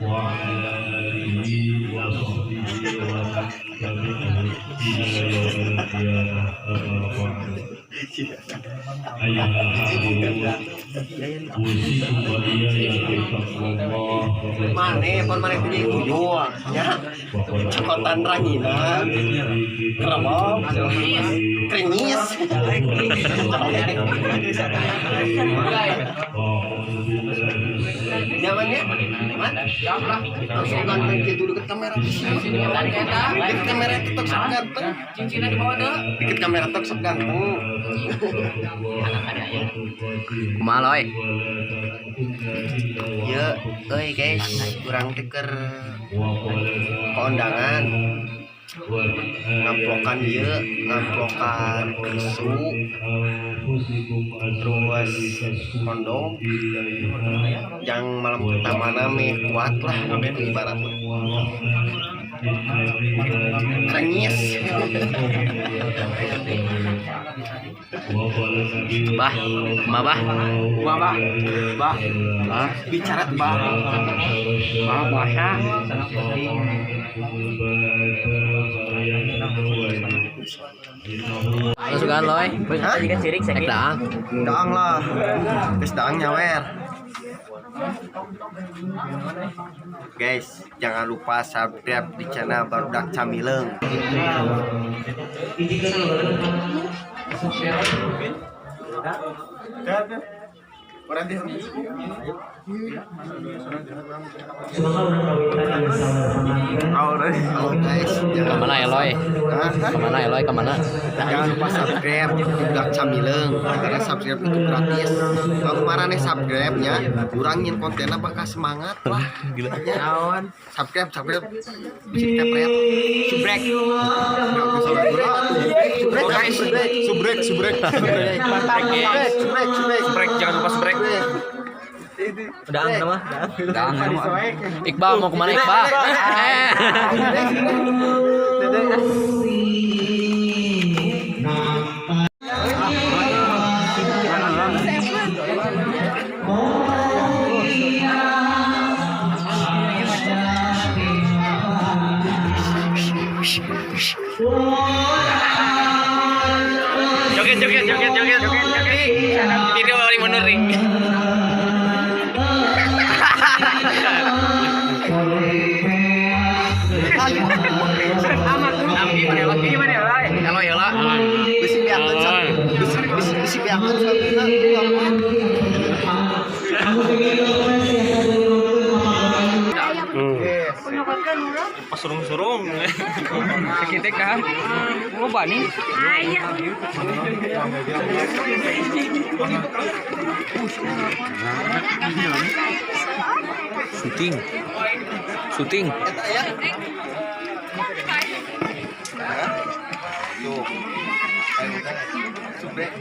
وعلى آله وصحبه ومن تبعه إلى يوم القيامة. أما بعد، أيها الحاضرون، أوصيكم وإياي بتقوى الله. Maneh, pon maneh teh tuyul nya. Cokotan ranginang. Keremong. Krenyis. Nyamannya? Man? Langsung ganteng gitu deket kamera. Deket kamera tetep sok ganteng. Cincinnya di bawah deh. Deket kamera tetep sok ganteng. Kumaha, Loy? Ya, euy guys, urang teh keur kondangan ngamplokan ieu, ngamplokan tisu, terus kondom yang malam pertama meh kuat lah gitu ibaratnya. Krenyis. Bah, kumaha, Bah? Kumaha, Bah? Bah. Bah, Bicara bah. Bah puasa. Masukan, Loy. Hah? Ek daang. Daang lah. Geus daang nyawer. Guys, jangan lupa subscribe di channel Barudak Camileung. Halo guys, jangan Kemana ya, Loy? Hah? Kemana ya, Loy? Kemana? Jangan lupa subscribe di Budak Camileung karena subscribe itu gratis. Kalau marane subscribe nya, kurangin kontennya bakal semangat lah. Gila. Ya. Subscribe, subscribe. Bisa ditepret. Subrek. Subrek, subrek, Subrek, subrek. subrek, subrek, subrek, Subrek, jangan lupa subrek. Daang nama? Daang nama. Iqbal mau kemana, Iqbal? Eh. Joget, joget, joget, joget, joget, joget. Video paling menarik. Halo, ya lah. Bisi biakeun bisi bisi bisi biakeun sabina tuh apa? Pas surung-surung. Sekitik kan? Mau bani? Syuting. Syuting. Eta ya. Hah? Tuh. Subrek.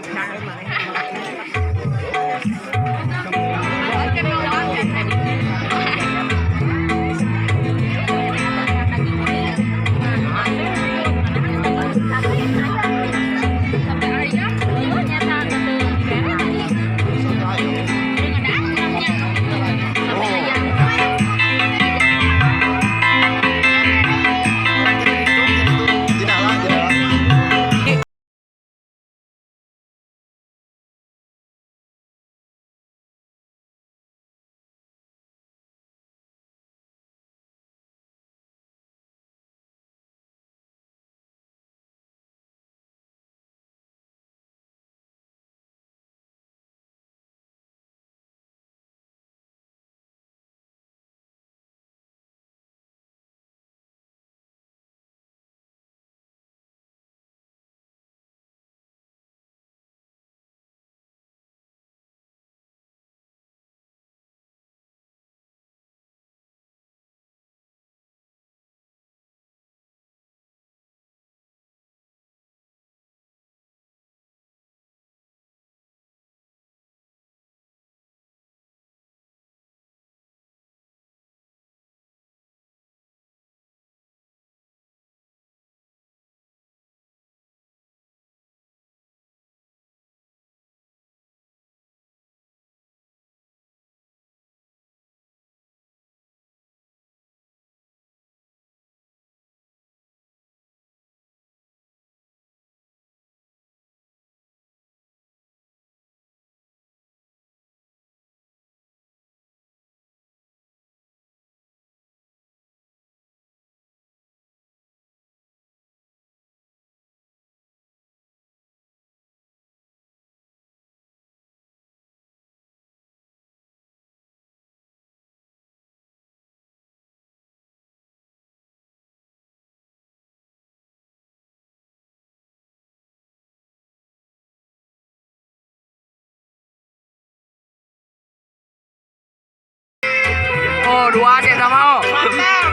dua sih sama oh. Mantap.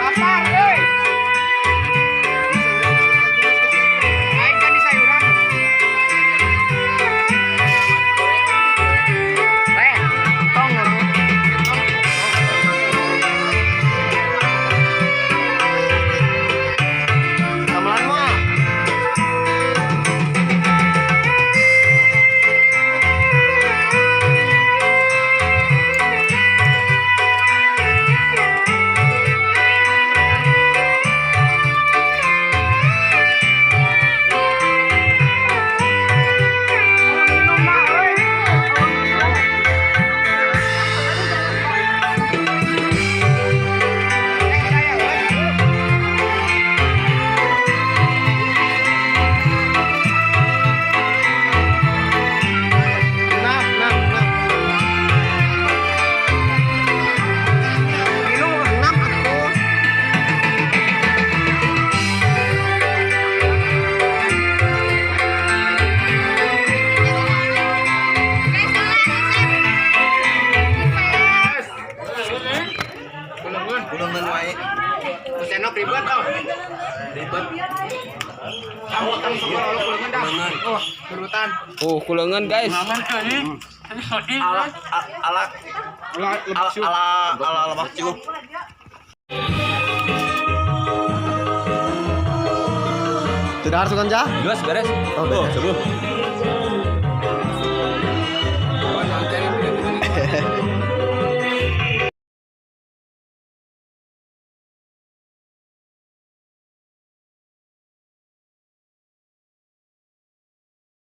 Lapar, euy. Aing kan di sayuran. Teh, tong ngomong. Gamelan mah. Minum mah, euy. Teh, saya, euy. Nah, nah, nah. Minum. Enam atuh. Kulengan wae. Senok ribet tau. Ribet. Kamu tang sepuluh lo kulengan dah. Oh, turutan. Oh, kulengan guys. Ala ala ala ala ala lebak ciuh. Sudah harus kan, Jah? Geus beres. Oh, beres. Coba.